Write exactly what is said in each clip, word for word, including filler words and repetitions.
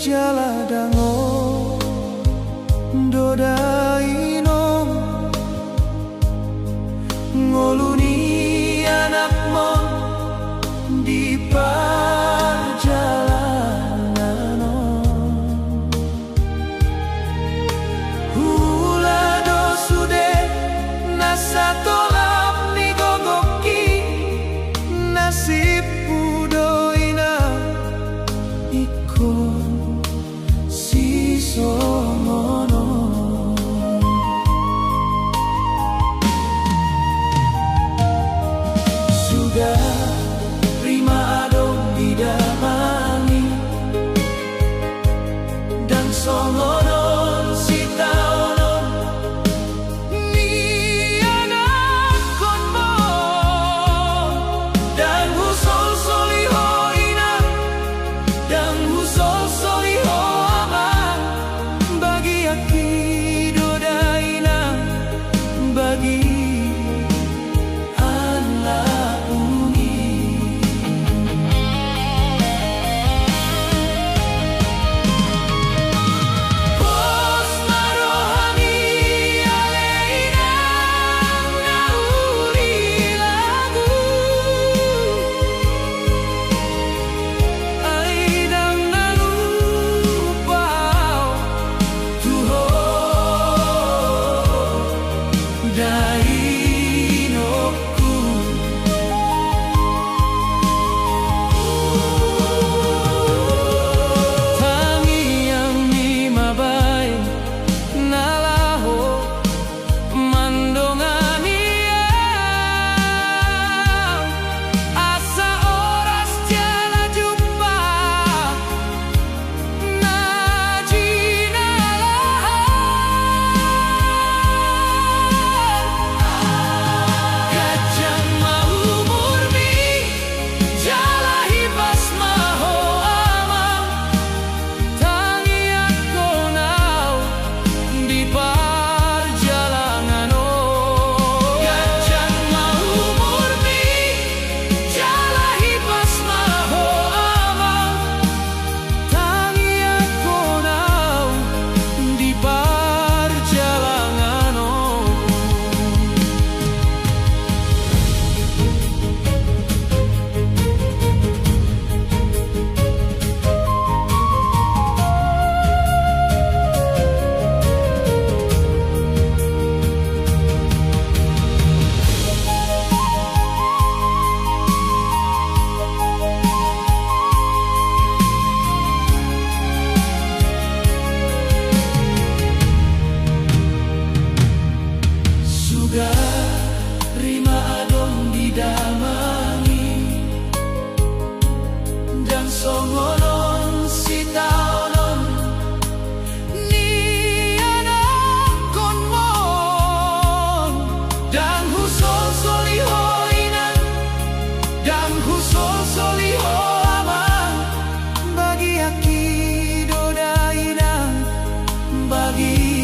Jala ndang olo do dainong ngolu ni anakmon di parjalanan on. Hulula do sude na satolap ni gogongki, nasibmu do inang ingkon sisongon on. Suda rima adong di damang i, ndang songon on sitaonon ni anakkonmon. Ndang husolsoli ho inang, ndang husolsoli ho amang, bagianki do dainang, bagian anakmu i. Pos ma rohami ale inang na uli lagu, ai ndang na lupa au tu ho dainongku. Tangiang ni mabaen na laho mandongani au, asa horas jala jumpa na jinalahan. Ganjang ma umurmi jala hipas ma ho amang, tangiangkon au di parjalanan on. Ganjang ma umurmi jala hipas ma ho amang, tangiangkon au di parjalanan on. Suda rima adong di damang i, ndang songon on sitaonon ni anakkonmon. Ndang husolsoli ho inang, ndang husolsoli ho amang, bagianki do dainang, bagian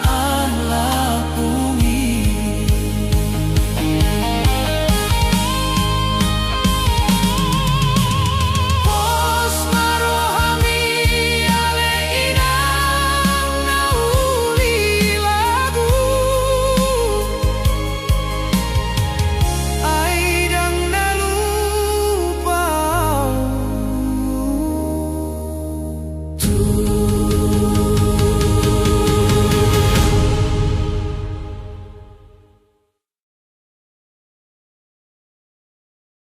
anakmu i. Pos ma rohami ale inang na uli lagu, ai ndang na lupa au tu